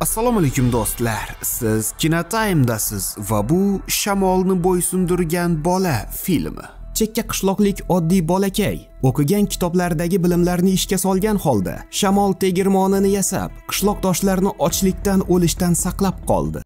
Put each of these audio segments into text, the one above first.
Assalomu alaykum do'stlar. Siz Kinotime'dasiz va bu Shamolni bo'ysundirgan bola filmi. Chekka qishloqlik oddiy bolakay o'qigan kitoblardagi bilimlarni ishga solgan holda shamol tegirmonini yasab, qishloqdoshlarini ochlikdan o'lishdan saqlab qoldi.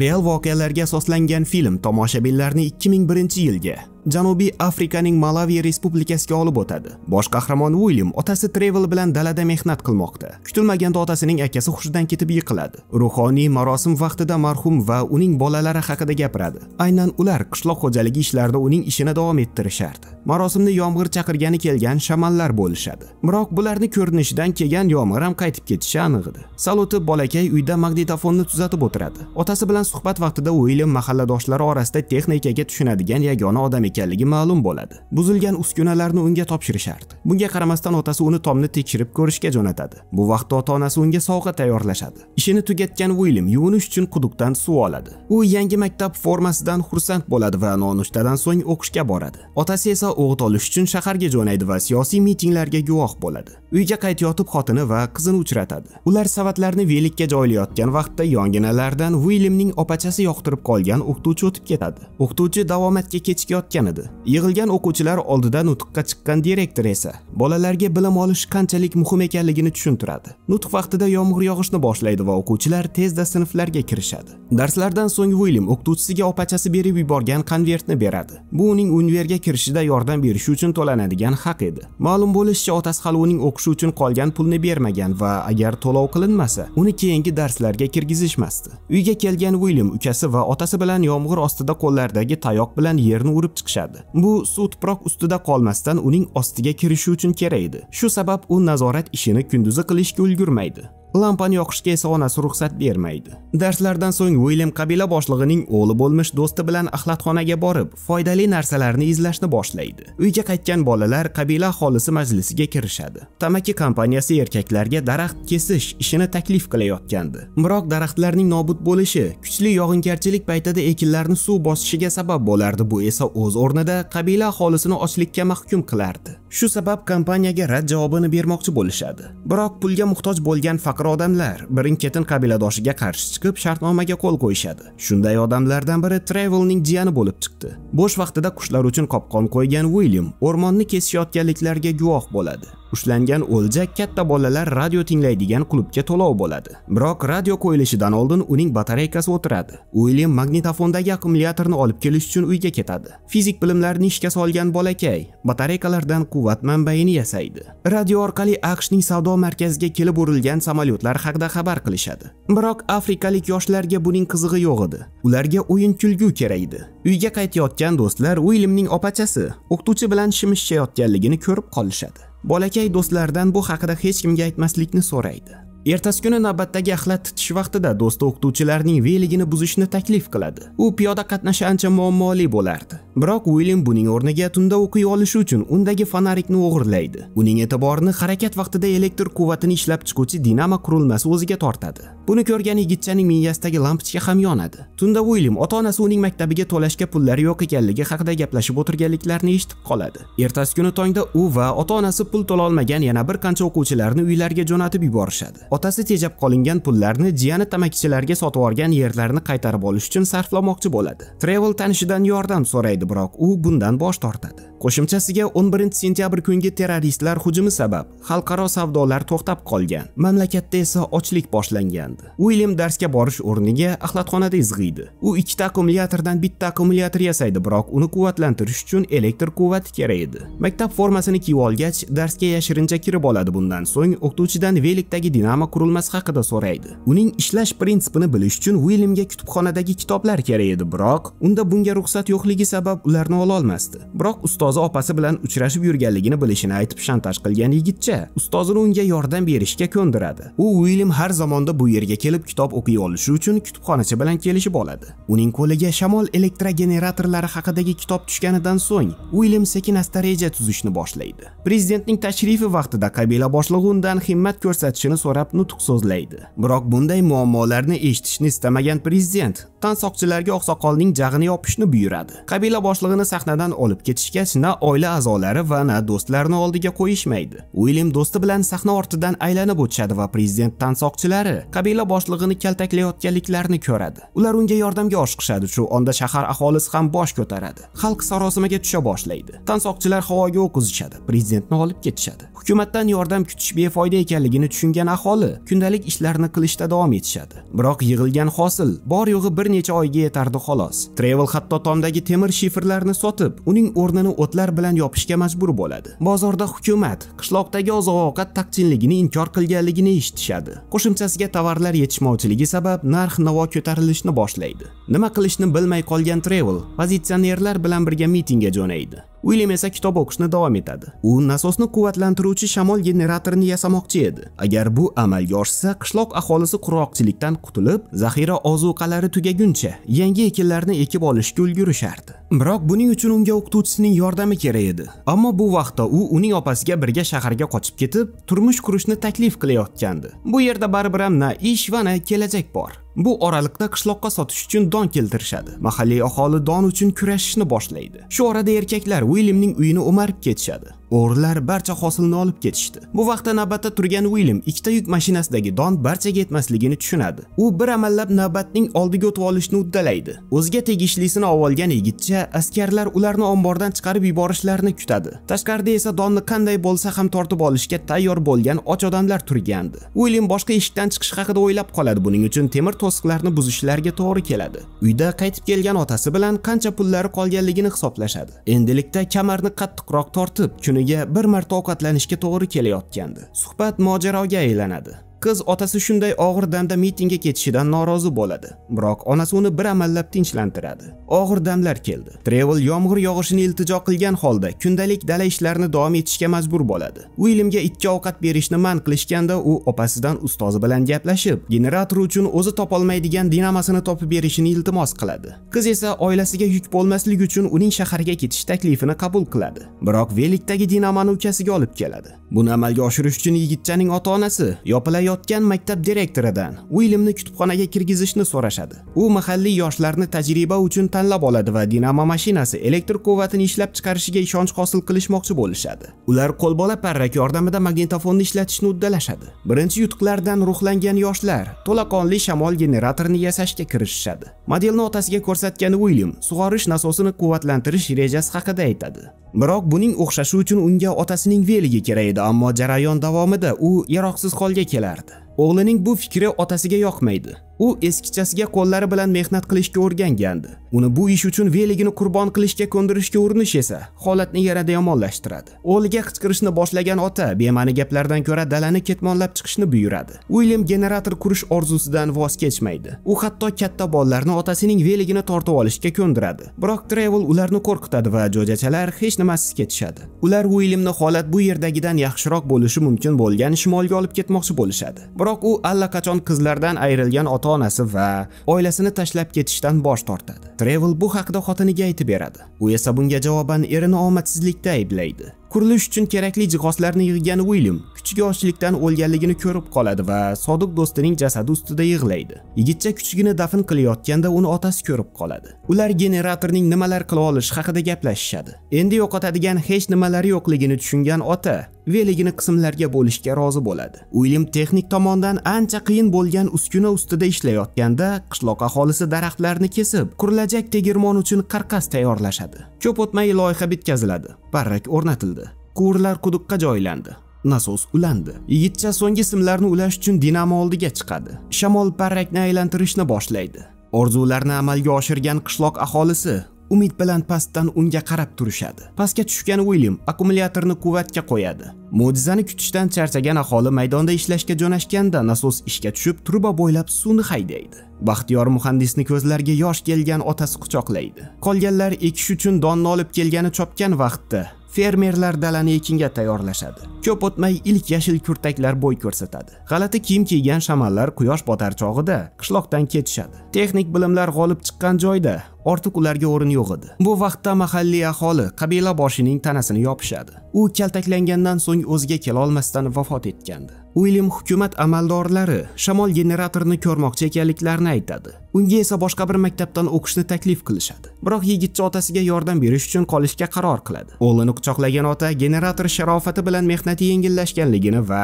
Real voqealarga asoslangan film tomoshabinlarni 2001-yilga Janubiy Afrikaning Malavi Respublikasiga olib o'tadi. Bosh qahramon Uilyam otasi Trevor bilan dalada mehnat qilmoqda. Kutilmaganda otasining akasi hushidan ketib yiqiladi. Ruhoniy marosim vaqtida marhum va uning bolalari haqida gapiradi. Aynan ular qishloq xo'jaligi ishlarida uning ishini davom ettirishardi. Marosimni yomg'ir chaqirgani kelgan shamanlar bo'lishadi. Biroq bularni ko'rinishidan kelgan yomg'ir ham qaytib ketishi aniq edi. Sal o'tib bolakay uyda magnitofonni tuzatib o'tiradi. Otasi bilan suhbat vaqtida Uilyam mahalladoshlari orasida texnikaga tushunadigan yagona odam ekanligi ma'lum bo'ladi. Buzilgan uskunalarni unga topshirishardi. Bunga qaramasdan otasi uni tomni tekshirib ko'rishga jo'natadi. Bu vaqtda ota-onasi unga sovg'a tayyorlashadi. Ishini tugatgan Uilyam yuvinish uchun quduqdan suv oladi. U yangi maktab formasidan xursand bo'ladi va nonushtadan so'ng o'qishga boradi. Otasi esa o'g'it olish uchun shaharga jo'naydi va siyosiy mitinglarga guvoh bo'ladi. Uyga qaytayotib xotini va qizini uchratadi. Ular savatlarni velikka joylayotgan vaqtda yonginalardan Uilyamning opachasi yoqtirib qolgan o'qituvchi o'tib ketadi. O'qituvchi davomatga kechikayotgan edi. Yig'ilgan o'quvchilar oldida nutqqa chiqqan direktor esa bolalarga bilim olish qanchalik muhim ekanligini tushuntiradi. Nutq vaqtida yomg'ir yog'ishni boshlaydi va o'quvchilar tezda sinflarga kirishadi. Darslardan so'ng Uilyam o'qituvchisiga opachasi berib yuborgan konvertni beradi. Bu uning universitetga kirishida yordam berishi uchun to'lanadigan haq edi. Ma'lum bo'lishicha, otasi hali uning o'qishi uchun qolgan pulni bermagan va agar to'lov qilinmasa, uni keyingi darslarga kirgizishmasdi. Uyga kelgan Uilyam ukasi va otasi bilan yomg'ir ostida qo'llaridagi tayoq bilan yerni urib chiqishadi. Bu suv tuproq ustida qolmasdan uning ostiga kirishi uchun kerak edi. Shu sabab u nazorat ishini kunduzi qilishga ulgurmaydi. Lampani yoqishga esa onasi ruxsat bermaydi. Darslardan so'ng Uilyam qabila boshlig'ining o'g'li bo'lmish do'sti bilan axlatxonaga borib, foydali narsalarni izlashni boshlaydi. Uyga qaytgan bolalar qabila aholisi majlisiga kirishadi. Tamaki kompaniyasi erkaklarga daraxt kesish ishini taklif qilayotgandi. Biroq daraxtlarning nobud bo'lishi kuchli yog'ingarchilik paytida ekinlarni suv bosishiga sabab bo'lardi. Bu esa o'z o'rnida qabila aholisini ochlikka mahkum qilardi. Shu sabab kompaniyaga rad javobini bermoqchi bo'lishadi. Biroq pulga muhtoj bo'lgan faqir odamlar birin-ketin qabiladoshiga qarshi chiqib shartnomaga qo'l qo'yishadi. Shunday odamlardan biri Trevorning jiyani bo'lib chiqdi. Bo'sh vaqtida qushlar uchun qopqon qo'ygan Uilyam o'rmonni kesishayotganliklariga guvoh bo'ladi. Ushlangan o'lja katta bolalar radio tinglaydigan klubga to'lov bo'ladi. Biroq radio qo'yilishidan oldin uning batareykasi o'tiradi. Uilyam magnitofondagi akkumulyatorni olib kelish uchun uyga ketadi. Fizik bilimlarini ishga solgan bolakay batareykalardan quvvat manbaini yasaydi. Radio orqali AQShning savdo markaziga kelib urilgan samolyotlar haqida xabar qilishadi. Biroq afrikalik yoshlarga buning qizig'i yo'q edi. Ularga o'yin kulgu kerak edi. Uyga qaytayotgan do'stlar Uilyamning opachasi o'qituvchi bilan shimishayotganligini ko'rib qolishadi. Bolakay do'stlardan bu haqida hech kimga aytmaslikni so'raydi. Ertasi kuni navbatdagi axlat titish vaqtida do'sti o'qituvchilarning veligini buzishni taklif qiladi. U piyoda qatnashi ancha muammoli bo'lardi. Biroq Uilyam buning o'rniga tunda o'qiy olishi uchun undagi fonarikni o'g'irlaydi. Uning e'tiborini harakat vaqtida elektr quvvatini ishlab chiquvchi dinamo qurilmasi o'ziga tortadi. Buni ko'rgan yigitchaning miyasidagi lampochka ham yonadi. Tunda Uilyam ota-onasi uning maktabiga to'lashga pullari yo'q ekanligi haqida gaplashib o'tirganliklarini eshitib qoladi. Ertasi kuni tongda u va ota-onasi pul to'la olmagan yana bir qancha o'quvchilarni uylariga jo'natib yuborishadi. Otasi tejab qolingan pullarni jiyani tamakichilarga sotib olgan yerlarini qaytarib olish uchun sarflamoqchi bo'ladi. Trevor tanishidan yordam so'raydi, biroq u bundan bosh tortadi. Qo'shimchasiga 11-sentyabr kungi terroristlar hujumi sabab xalqaro savdolar to'xtab qolgan. Mamlakatda esa ochlik boshlangandi. Uilyam darsga borish o'rniga axlatxonada izg'iydi. U ikkita akkumulyatordan bitta akkumulyator yasaydi, biroq uni quvvatlantirish uchun elektr quvvati kerak edi. Maktab formasini kiyib olgach, darsga yashirincha kirib oladi. Bundan so'ng o'qituvchidan velikdagi dinamo qurilmasi haqida so'raydi. Uning ishlash prinsipini bilish uchun Uilyamga kutubxonadagi kitoblar kerak edi, biroq unda bunga ruxsat yo'qligi sabab ularni ola olmasdi. Biroq ustozi opasi bilan uchrashib yurganligini bilishini aytib shantaj qilgan yigitcha ustozini unga yordam berishga ko'ndiradi. U Uilyam har zamonda bu yerga kelib kitob o'qiy olishi uchun kutubxonachi bilan kelishib oladi. Uning qo'liga shamol elektrogeneratorlari haqidagi kitob tushganidan so'ng Uilyam sekin-asta reja tuzishni boshlaydi. Prezidentning tashrifi vaqtida qabila boshlig'i undan himmat ko'rsatishini so'rab nutq so'zlaydi. Biroq bunday muammolarni eshitishni istamagan prezident Tansoqchilarga oqsoqolning jag'ini yopishni buyuradi. Qabila boshlig'ini sahnadan olib ketishgach, na oila a'zolari va na do'stlarini oldiga qo'yishmaydi. Uilyam do'sti bilan sahna ortidan aylanib o'tishadi va prezident tansoqchilari qabila boshlig'ini kaltaklayotganliklarini ko'radi. Ular unga yordamga oshiqishadi. Shu onda shahar aholisi ham bosh ko'taradi. Xalq sarosimaga tusha boshlaydi. Tansoqchilar havoga o'q uzishadi, prezidentni olib ketishadi. Hukumatdan yordam kutish befoyda ekanligini tushungan aholi kundalik ishlarini qilishda davom etishadi. Biroq yig'ilgan hosil bor yo'g'i bir necha oyga yetardi xolos. Travel hatto tomdagi temir shifrlarni sotib, uning o'rnini o'tlar bilan yopishga majbur bo'ladi. Bozorda hukumat qishloqdagi oziq-ovqat taqchilligini inkor qilganligini eshitishadi. Qo'shimchasiga tovarlar yetishmovchiligi sabab narx-navo ko'tarilishni boshlaydi. Nima qilishni bilmay qolgan Travel pozitsionerlar bilan birga mitingga jo'naydi. Uilyam esa kitob o'qishni davom etadi. U nasosni quvvatlantiruvchi shamol generatorini yasamoqchi edi. Agar bu amalga oshsa, qishloq aholisi qurg'oqchilikdan qutulib, zaxira ozuqalari tugaguncha yangi ekinlarni ekib olishga ulgurishardi. Biroq buning uchun unga o'qituvchisining yordami kerak edi. Ammo bu vaqtda u uning opasiga birga shaharga qochib ketib, turmush qurishni taklif qilayotgandi. Bu yerda baribir ham na ish va na kelajak bor. Bu oraliqda qishloqqa sotish uchun don keltirishadi. Mahalliy aholi don uchun kurashishni boshlaydi. Shu orada erkaklar Uilyamning uyini o'marib ketishadi. O'g'rilar barcha hosilni olib ketishdi. Bu vaqtda navbatda turgan Uilyam ikkita yuk mashinasidagi don barchaga yetmasligini tushunadi. U bir amallab navbatning oldiga o'tib olishni uddalaydi. O'ziga tegishlisini olgan yigitcha askarlar ularni ombordan chiqarib yuborishlarini kutadi. Tashqarida esa donni qanday bo'lsa ham tortib olishga tayyor bo'lgan och odamlar turgandi. Uilyam boshqa eshikdan chiqish haqida o'ylab qoladi. Buning uchun temir to'siqlarni buzishlarga to'g'ri keladi. Uyda qaytib kelgan otasi bilan qancha pullari qolganligini hisoblashadi. Endilikda kamarni qattiqroq tortib, kuniga bir marta ovqatlanishga to'g'ri kelayotgandi. Suhbat mojaroga aylanadi. Qiz otasi shunday og'ir damda mitingga ketishidan norozi bo'ladi. Biroq onasi uni bir amallab tinchlantiradi. Og'ir damlar keldi. Travel yomg'ir yog'ishini iltijo qilgan holda kundalik dala ishlarini davom etishga majbur bo'ladi. Uilyamga ikki ovqat berishni man qilishganda u opasidan ustozi bilan gaplashib, generator uchun o'zi topolmaydigan dinamasini topib berishini iltimos qiladi. Qiz esa oilasiga yuk bo'lmaslik uchun uning shaharga ketish taklifini qabul qiladi. Biroq velikdagi dinamani ukasiga olib keladi. Buni amalga oshirish uchun yigitchaning ota-onasi yopilayotgan maktab direktoridan Uilyamni kutubxonaga kirgizishni so'rashadi. U mahalliy yoshlarni tajriba uchun tanlab oladi va dinamo mashinasi elektr quvvatini ishlab chiqarishiga ishonch hosil qilishmoqchi bo'lishadi. Ular qo'lbola parrak yordamida magnitofonni ishlatishni uddalashadi. Birinchi yutuqlardan ruhlangan yoshlar to'laqonli shamol generatorini yasashga kirishishadi. Modelni otasiga ko'rsatgan Uilyam sug'orish nasosini quvvatlantirish rejasi haqida aytadi. Biroq buning o'xshashi uchun unga otasining veligi kerak edi, ammo jarayon davomida u yaroqsiz holga kelardi. O'g'lining bu fikri otasiga yoqmaydi. U eskichasiga qo'llari bilan mehnat qilishga o'rgangandi. Uni bu ish uchun veligini qurbon qilishga ko'ndirishga urinish esa holatni yanada yomonlashtiradi. O'g'liga qichqirishni boshlagan ota bema'ni gaplardan ko'ra dalani ketmonlab chiqishni buyuradi. Uilyam generator qurish orzusidan voz kechmaydi. U hatto katta bolalarni otasining veligini tortib olishga ko'ndiradi. Biroq Travel ularni qo'rqitadi va jo'jachalar hech nimasiz ketishadi. Ular Uilyamni holat bu yerdagidan yaxshiroq bo'lishi mumkin bo'lgan shimolga olib ketmoqchi bo'lishadi. Biroq u allaqachon qizlardan ayrilgan ota-onasi va oilasini tashlab ketishdan bosh tortadi. Travel bu haqida xotiniga aytib beradi. U esa bunga javoban erini omadsizlikda ayblaydi. Qurilish uchun kerakli jihozlarni yig'gan Uilyam kuchugi ochlikdan o'lganligini ko'rib qoladi va sodiq do'stining jasadi ustida yig'laydi. Yigitcha kuchugini dafn qilayotganda uni otasi ko'rib qoladi. Ular generatorning nimalar qila olishi haqida gaplashishadi. Endi yo'qotadigan hech nimalari yo'qligini tushungan ota veligini qismlarga bo'lishga rozi bo'ladi. Uilyam texnik tomondan ancha qiyin bo'lgan uskuna ustida ishlayotganda qishloq aholisi daraxtlarni kesib, qurilajak tegirmon uchun qarqas tayyorlashadi. Ko'p o'tmay loyiha bitkaziladi. Parrak o'rnatildi. Quvurlar quduqqa joylandi. Nasos ulandi. Yigitcha so'nggi simlarni ulash uchun dinamo oldiga chiqadi. Shamol parrakni aylantirishni boshlaydi. Orzularni amalga oshirgan qishloq aholisi umid bilan pastdan unga qarab turishadi. Pastga tushgan Uilyam akkumulyatorni quvvatga qo'yadi. Mo'jizani kutishdan charchagan aholi maydonda ishlashga jo'nashganda nasos ishga tushib, truba bo'ylab suvni haydaydi. Baxtiyor muhandisni ko'zlariga yosh kelgan otasi quchoqlaydi. Qolganlar ekish uchun donni olib kelgani chopgan vaqtda fermerlar dalani ekinga tayyorlashadi. Ko'p o'tmay ilk yashil kurtaklar bo'y ko'rsatadi. G'alati kiyim kiygan shamallar quyosh botar chog'ida qishloqdan ketishadi. Texnik bilimlar g'olib chiqqan joyda Ortiq ularga o'rin yo'q edi. Bu vaqtda mahalliy aholi qabila boshining tanasini yopishadi. U kaltaklangandan so'ng o'ziga kela olmasdan vafot etgandi. Uilyam hukumat amaldorlari shamol generatorini ko'rmoqchi ekanliklarini aytadi. Unga esa boshqa bir maktabdan o'qishni taklif qilishadi. Biroq yigitcha otasiga yordam berish uchun qolishga qaror qiladi. O'g'lini quchoqlagan ota generator sharofati bilan mehnati yengillashganligini va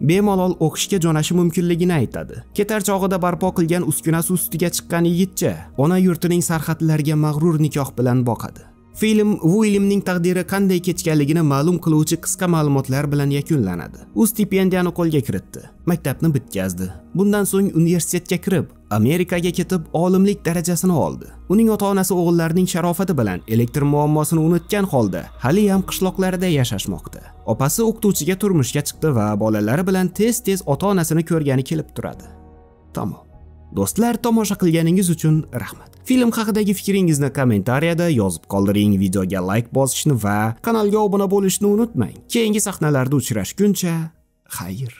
bemalol o'qishga jo'nashi mumkinligini aytadi. Ketar chog'ida barpo qilgan uskunasi ustiga chiqqan yigitcha ona yurtining sarhadlariga mag'rur nikoh bilan boqadi. Film Uilyamning taqdiri qanday kechganligini ma'lum qiluvchi qisqa ma'lumotlar bilan yakunlanadi. U stipendiyani qo'lga kiritdi, maktabni bitkazdi. Bundan so'ng universitetga kirib, Amerikaga ketib olimlik darajasini oldi. Uning ota-onasi o'g'illarining sharofati bilan elektr muammosini unutgan holda hali ham qishloqlarida yashashmoqda. Opasi o'qituvchiga turmushga chiqdi va bolalari bilan tez-tez ota-onasini ko'rgani kelib turadi. Tamom. Do'stlar, tomosha qilganingiz uchun rahmat. Film haqidagi fikringizni kommentariyada yozib qoldiring, videoga like bosishni va kanalga obuna bo'lishni unutmang. Keyingi sahnalarda uchrashguncha, xayr.